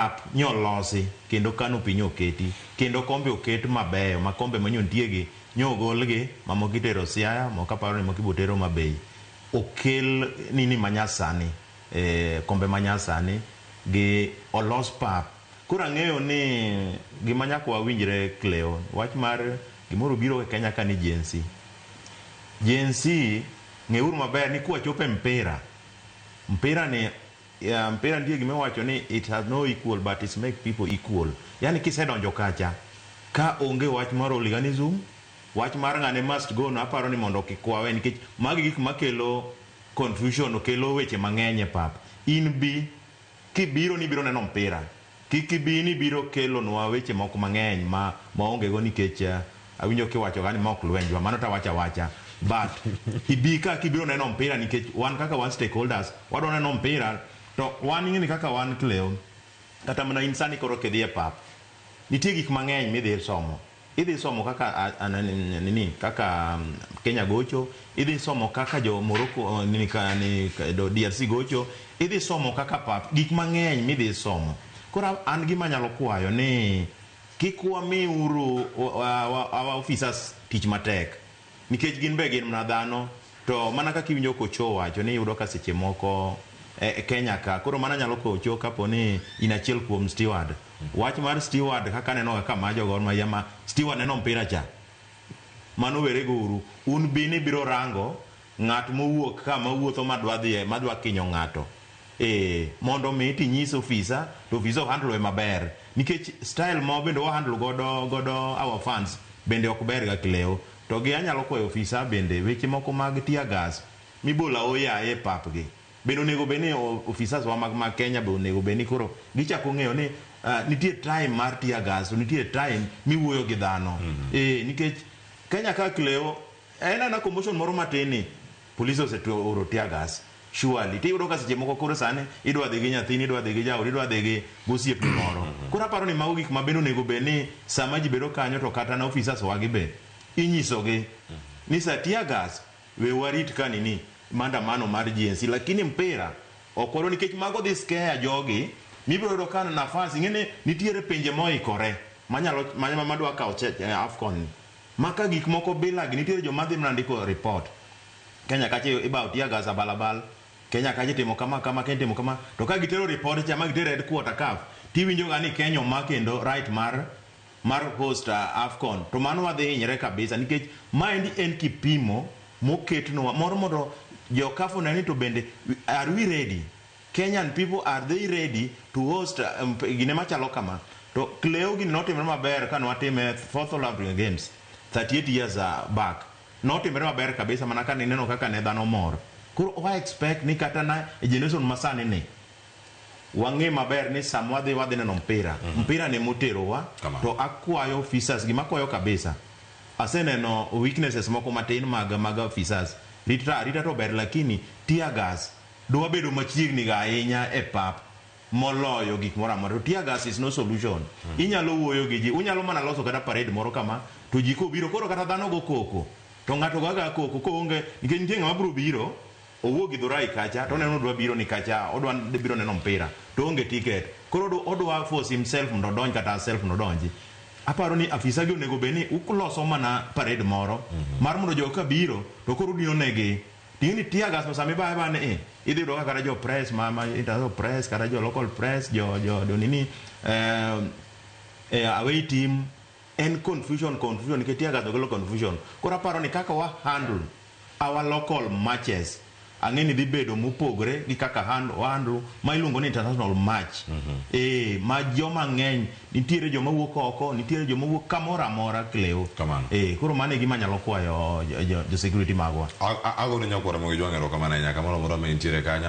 Pap nyolosi kendo canopy nyoketi kendo kombe oket mabeyo ma kombe manyontie gi nyogol gi mamoko itero Siaya, moko aparo ni moko ibotero Homa Bay. Okel nini manyasani, kombe manyasani gi olos pap. Koro ang'eyo ni gima nyaka wawinjre, Cleo, wach mar gimoro biro e Kenya ka ni Gen Z. Gen Z, ng'euru maber ni kwachopo e mpira, mpira ni ya, mpira nitie gima iwacho ni it has no equal but it's make people equal. Yani kisedonjo kacha ka onge wach mar hooliganism, wach mar ng'ane must go no, aparo ni mondo kik wawe, nikech magi gik makelo confusion, kelo weche mang'eny e pap. In bi kibiro ni biro neno mpira, kik ibi ni biro kelonwa weche moko mang'eny ma maonge go, nikech awinjo kiwacho ga ni ma ok lwenjwa, mano tawacho awacha, but ibi ka kibiro neno mpira, nikech wan kaka wan stakeholders wadwa neno mpira. To wan ing'eni kaka wan, Cleo, kata mana in sani koro kidhi e pap, nitie gik mang'eny midhi somo. Idhi somo kaka nini, kaka Kenya gocho, idhi somo kaka jo Morocco, nini, ka, ni, do DRC gocho, idhi somo kaka pap, gik mang'eny midhi somo. Koro an gima anyalo kwayo ni kik wamiuru our officers tich matek, nikech gin be gin mana dhano. To mana kaka iwinjo kocho wacho ni iyudo ka seche moko e Kenya ka koro mana nyalo kocho kapo ni in achiel kuom steward. Wach mar steward, kaka aneno ga kama jo Gor Mahia ma steward neno mpira cha, mano were go uru. Un bi ni biro rango ng'at mowuok ka mawuotho madwa dhiye madwa kinyo ng'ato mondo mi tinyis ofisa to ofisa ohandle maber, nikech style ma bende wa handle godo our fans bende ok ber ga, Cleo. To gi anyalo kwayo ofisa bende weche moko mag tear gas mibolo aoyaye e pap gi bende onego bed ni officers wa mag Kenya be onego bed ni koro gichako ng'eyo ni nitie time mar tear gas to nitie time miwuoyo gi dhano. Nikech Kenya ka, Cleo, en ana commotion moro matin ni police oseoro tear gas surely. Tiyudo ka seche moko koro sani idwa dhi gi nyathini, idwa dhi gi jaodi, idwa dhi gi gosiepni moro. Koro aparo ni mago gik ma bende onego bed ni sama ji bedo kanyo to kata na officers wagi be inyisogi ni sa tear gas we warit ka nini maandamano mar GNC, lakini mpira ok wadwa, nikech mago dhi scare jogi mibiro yudo ka nafas. Ing'e ni nitiere pinje moikore manyalo madwa kawo AFCON ni ma ka gik moko bila gi nitiere joma dhi mana ndiko report Kenya kacha ibawo tear gas abalabal, Kenya kacha itimo kama kama, Kenya itimo kama. To ka gitero report cha ma gitero headquarter CAF, tiwinjo ga ni Kenya oma kendo right mar host AFCON. To mano wadhi hinyre kabisa, nikech maendi en kipimo moketnwa moro mondo jo CAF one ni to bende are we ready, Kenyan people, are they ready to host gine machalo kama. To Cleo, gini notimre maber ka nwatime fourth All African Games 38 years back, notimre maber kabisa mana ka nineno kaka ne dhano mor. Koro wa expect ni kata na e generation masani ni wang'e maber ni sama wadhi neno mpira, mpira ni moterowa. Kamano. To akwayo officers, gima akwayo kabisa, aseneno weaknesses moko matin mag officers. Rita arita to ber, lakini tear gas dwa bedo machiegni ga ahinya e pap moloyo gik moro amora. To tear gas is no solution. Inyalo wuoyo gi ji, unyalo mana loso kata parade moro kama to ji kobiro koro kata dhano go koko to ng'ato gaga koko koonge, nikech nitie ng'ama biro biro owuok gi Githurai kacha to oneno odwa biro ni kacha, odwa biro neno mpira to onge ticket, koro odwa force himself mondo odonj kata self mondo odonji. Aparo ni afisa gi onego bed ni uloso mana parade moro mar mondo jogo ka biro to koro udino negi. Ting'e ni tear gas no sama ibaye bane idhi yudo ka kata jo press ma international press kata jo local press jo nini away team en confusion, confusion, nikech tear gas no kelo confusion. Koro aparo ni kaka wa handle our local matches ang'e ni dhi bedo mopogore gi kaka wa handle ma iluongo ni international match ma joma ng'eny nitiere, joma wuok oko nitiere, joma wuok kamoro amora, Cleo. Kamano. Koro mano e gima anyalo kwayo jo security magwa. Agone nyakwara mogi jwang'e erokamano ahinya kamoro amora ma intiere kanyo.